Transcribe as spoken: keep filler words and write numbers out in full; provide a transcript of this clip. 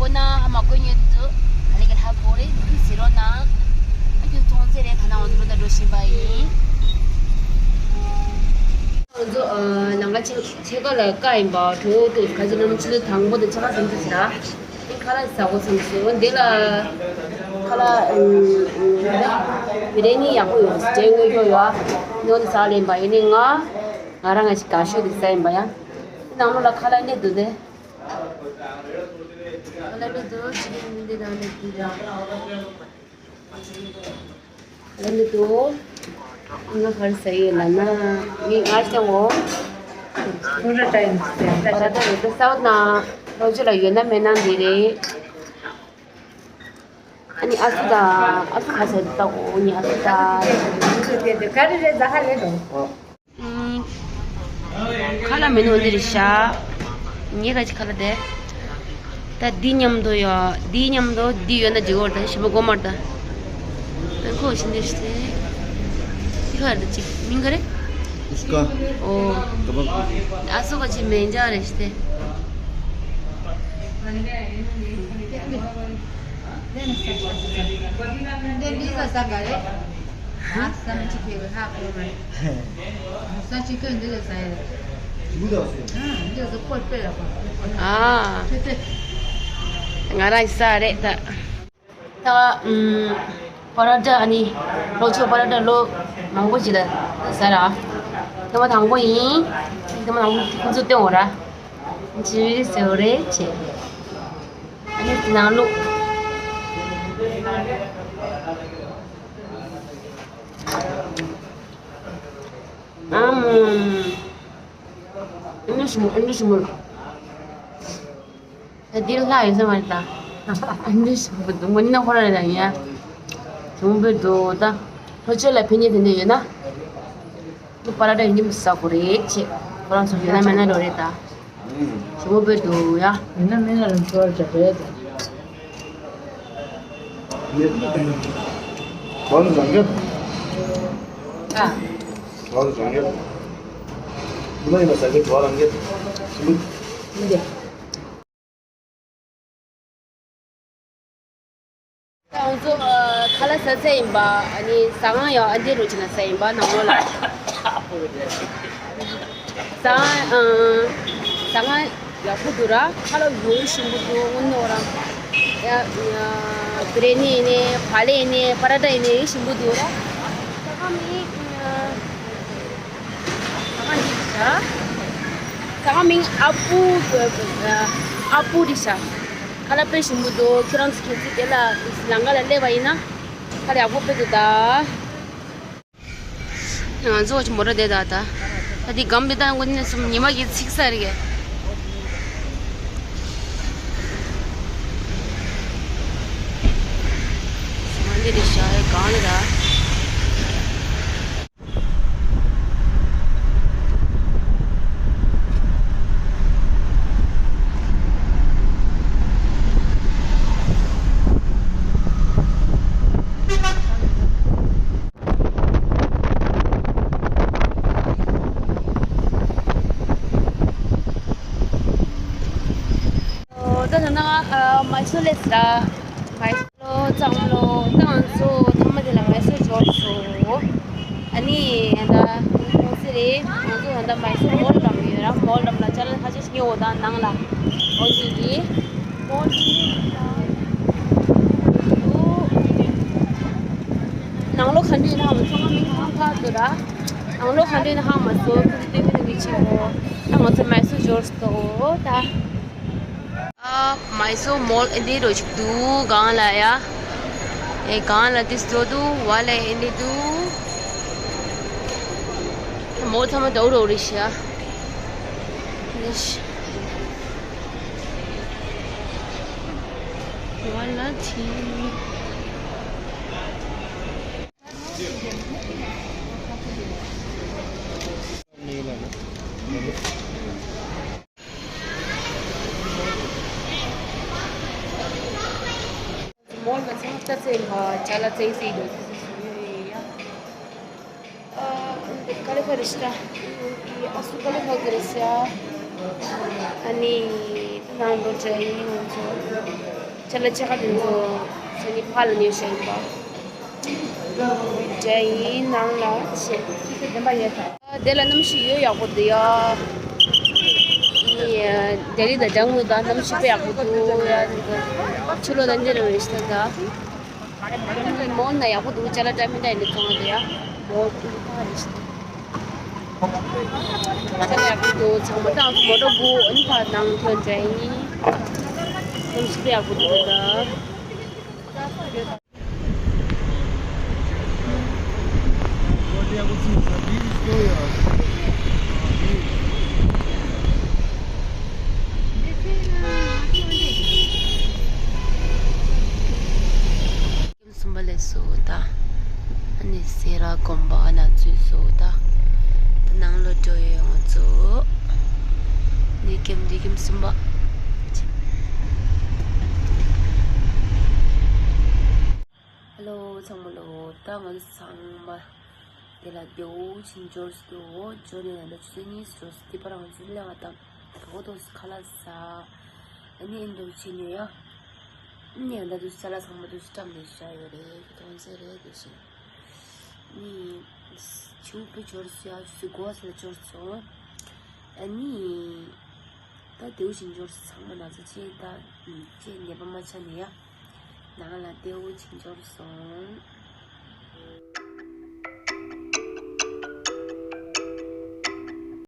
ཁོ་ན་ཨ་མ་ཀོ་ཉོས་འདུག་ཨ་ལེ་གི་ལྷ་ཁོ་རེ་འདུག་ཟེར་རོ་ན། ཨ་ཁྱོད་ཚོང་ཚེ་རེ་ཐ་ན་འོང་འདུག་ད་འགྲོ་བཞིན་པ་ཡིན། ང་ཚོ་ཨ་ནང་ཁ་ཆེ་ཆེ་ཁ་ལ་ཀ་ཡིན་པ་གྲོ་བོ་འདུག་ཁ་ཆེ་ནམ་ཆུ་ཚོད་དང་པོ་དང་ཆ་ཁ་སུམ་ཅུ་ཟེར་ར། ཁ་ལག་ཟ་གོ་ཚང་སོ་འདི་ལ་ཁ་ལག་ཨུམ་ཨུམ་རེ་གཉིས་ཡག་པོ་ཡོད་ཟེར་དངོས་ཤོག་ཡོད་ཨ། ཉོ་ནི་ཟ་ལེན་པ་ཡིན་ནི་ང་ང་རང་ང་ཞིག་ག་ཤོད་དེ་ཟ་ཡིན་པ་ཡ། ནང་ལོགས་ལ་ཁ་ལག་གནས་འདུག་དེ། ལ་ལུ་དུ་ཅི་ལི་མི་འདི་དང་ལེ་དུ་ཡ། ལ་ལུ་དུ། ང་ཧར་ས་ཡོད་ལ་ན། མི་ང་ཞིག་འོ། ཁོ་ར་ཏའི་ནི་སྟེ། པ་ར་ཏ་ཡོད་ས་འོ་ན། ལོ་ཅི་ལ་ཡོད་ན་མེད་ན་འདི་རེད། ཨ་ནི་ཨ་སུ་དང་ཨ་སུ་ཁ་ཤས་ད་འོ་ནི་ཨ་སུ་དང་། ག་རེ་རེད་ད་ཧ་ལས་དང་། ཁ་ལག་མེད་ནོ་འདི་རེད་ཤག་ངས་ག་ཅི་ཁ་ལག་དེ། ད་འདི་མཉམ་དུ་ཡོད། འདི་མཉམ་དུ་འདི་ཡོད་ན་འགྲིག་གོ་ད་ཞིམ་པོ་གོ་མར་ད། ཨ་ཁོ་ཞིམ་འདི་ཞིག་སྟེ། འདི་ག་རེད་ཅིག་མིང་ག་རེད། ཨུ་སྐ། ཨོ། ཀ་བབ། ཨ་སོ་ག་ཅི་མེན་ཇ་རེད་ཞིག་སྟེ། འདི་འདི་ཟ་ས་ག་རེད། ཧ། ས་མ་ཅི་ཁེ་ཧ་ཁོ་མ། ས་ཅི་ཁེ་འདི་ལ་ཟ་ཡ། ཨ། འདི་ཟ་ཁོ་པེ་ཡ་པ། ཨ། ཁེ་ཏེ། ང་རང་ས་རེད་ད། ད་ཨམ། པ་ར་ཏ་ཨ་ནི། ལོ་ཆོ་པ་ར་ཏ་ལོ་མང་པོ་ཞིག་ལ་ཟ་ར། ཐེངས་མ་དང་པོ་ཡིན། ཐེངས་མ་དང་པོ་ཁོང་ཚོ་སྟོན་འོ་ར། ཇི་ཟེར་བ་རེད་ཅེས། ཨ་ནི་ནང་ལུགས། ཨམ། ཨ་ནི་ཞིམ་ཨ་ནི་ཞིམ། ད་འདིར་ལྷག་ཡོད་ས་མ་རེད་ད། ཨ་ནི་ཞིམ་པོ་འདུག་མོ་ནི་ན་ཁོ་ར་རེད་ད་ཡིན་ཡ། ཞིམ་པོ་འདུག་ད། ལྷོ་ཆོས་ལ་ཕན་ཉེ་དེ་འདྲ་ཡོད་ན། ནི་པ་ར་ཏ་ཡིན་ཉིམ་ཟ་གོ་རེད་ཅེས། ཁོ་རང་ཚོ་ཡོད་ན་མེད་ན་འགྲོ་རེད་ད། ཞིམ་པོ་འདུག་ཡ། ཡིན་ན་མེད་ན་རང་ཚོ་བར་བྱ་རེད་ད། ཨ། འདི། ང་ཚོ་ཁ་ལག་ཟ་ས་ཡིན་པ། ཨ་ནི་ཟ་ཁང་ཡང་ཨ་འདི་རུ་ཕྱིན་ན་ཟ་ཡིན་པ་ནང་ལོགས་ལ། ཟ་ཁང་ཨ། ཟ་ཁང་ཡག་པོ་འདུག་ར། ཁ་ལག་ཡོད་ཞིམ་པོ་འདུག་དངོས་གནས་ར། ཡ། ཡ། བི་རི་ཡ་ནི་ཡིན་ནའི་བག་ལེབ་ཡིན་ནའི་པ་ར་ཏ་ཡིན་ནའི་ཞིམ་པོ་འདུག་ར། ཟ་ཁང་མིང་ཨ། ཟ་ཁང་འདི་རེད་ཤག་ཟ་ཁང་མིང་ཨ་པུ། ཨ་པུ་རེད་ཤག་ཁ་ལག་དཔེ་ཞིམ་པོ་འདུག་ཁྱོད་རང་ཚོ་གལ་སྲིད་དེ་ལ་ལམ་ཁ་ལ་སླེབས་པ་ཡིན་ན་ཁ་ལག་ཡག་པོ་དཔེ་འདུག་ད། ང་ཚོ་ཅི་མོ་ར་དེ་ད་ད། ད་དེ་སྒམ་དེ་ད་ཡང་ཀུན་ནས་སུམ་ཉི་མ་གི་ཚིག་ས་རེད། ང་འདི་རེད་ཤག་ཡ་གང་རེད་ད། ད་ད་ང་མའི་སོར་སླེབས་སོང་། མའི་སོར་ལོ་གཙང་ལོ་ད་ང་ཚོ་ཐ་མ་དེ་ལ་མའི་སོར་འབྱོར་སོང་། ཨ་ནི་ཡ་ད་ཁོང་ཚེ་རེད། ང་ཚོ་ཡ་ད་མའི་སོར་མོལ་འགྲམ་ཡོད་ར། མོལ་འགྲམ་ལ་ཅ་ལག་ཁ་ཤས་ཉོ་འོ་ད་ནང་ལ་འོ་ཞིག་གི་མོལ་ནང་ལོགས་ག་འདྲ་ཡིན་ཧ་མ་སོང་། ང་མིག་ཐང་ཐག་འདུག་ར། ནང་ལོགས་ག་འདྲ་ཡིན་ཧ་མ་སོང་། ཁོང་ཚོ་སྟོན་གི་འདུག་མི་ཆེ་བོ། ད་ང་ཚོ་མའི་སོར་འབྱོར་སོང་ད། ཨ། མའི་སོར་མོལ་ཨེ་འདི་རུ་ཅིག་འདུག་སྒང་ལ་ཡ། ཨེ་སྒང་ལ་དེ་སོ་འདུག་བ་ལ་ཨེ་འདི་འདུག་མོལ་ཚང་མ་འདྲ་བོ་རེད་ཤག་བ་ལ་ཅི། མོལ་ལ་ཚང་མ་ལྟ་ཚེ་ལ་ཅ་ལག་བཙལ་སྲིད་འདུག་ཟེར་ཞུ་ཡོད་ཡ། ཨ། ག་ལེ་ག་རེ་ཤི་ད། ཨ་སུ་ག་ལེ་ག་ག་རེ་ཤི་ཨ། ཨ་ནི་ནང་ལོ་ཅ་ཡིན་ང་ཚོ། ཅ་ལག་ཕྱེད་ཀ་དེ་ཚོ་ཚོ་ནི་ཕར་ལ་ཉོས་བཞག་ཡིན་པ། འདྲ་ཡིན་ནང་ལ་ཆེ། དེ་ལ་གནམ་གཤིས་ཡོད་ཡག་པོ་འདུག་ཡ། ཨི་ལྡི་ལི་དང་འདྲ་མོ་ད་གནམ་གཤིས་དཔེ་ཡག་པོ་འདུག་ཡ། ཆུ་ལོག་དང་འདི་རུ་རེད་ཤི་ད། མོལ་ན་ཡག་པོ་འདུག་ཅ་ལག་འདྲ་མི་འདྲ་ཡིན་ནི་ཚོང་ང་འདུག་ཡ། མོལ་དེ་ཕར་རེད་ཤི། ཚང་མ་ཡག་པོ་འདུག་ཚང་མ་ཏང་སུ་མོ་ཊ་སྒུག་ཨ་ནི་ཕར་ནང་ཐོན་འདྲ་ཡིན། གནམ་གཤིས་དཔེ་ཡག་པོ་འདུག་ད། གསུམ་པ་ལས་སུ་ད། ཨ་ནི་སེ་ར་དགོན་པ་ན་ཚུད་སོ་ད། ད་ནང་ལོགས་འགྲོ་ཡོད་ང་ཚོ། ནི་ཀེམ་འདི་ཀེམ་གསུམ་པ། ཧ་ལོ་ཚང་མ་ལོ། ད་ང་ཚོ་ཚང་མ་དེ་ལ་རྒྱལ་བོ་ཆིན་འབྱོར་སོ། འབྱོར་ནས་ད་ཆུ་ཚོད་གཉིས་སུ་འགྲོ་སོ། དེ་པར་ང་ཚོ་གླེང་བ་དང་གོ་ཏོ་ཁ་ལག་ཟ། ཨ་ནི་ཨེ་འདུག་ཆེ་ཉོ་ཡ། ཨ་ནི་ད་དུ་ས་ལ་ཚང་མ་དུ་སི་ཀྲམ་ནས་བཞག་ཡོད་རེད། གོང་ཚད་རེད་དུ་ཞིག་ནི་ཆུ་བོ་འབྱོར་སོ་ཡ། ཆུ་ཚོད་དགུ་པ་ལ་འབྱོར་སོང་། ཨ་ནི་ད་དེའུ་ཞིག་འབྱོར་སོང་། ཚང་མ་ན་ཚ་ཆེ་ད་ཆེ་ཉེས་པ་མ་ཆགས་ནས་ཡ། ནང་ལ་དེའུ་ཞིག་འབྱོར་སོང་།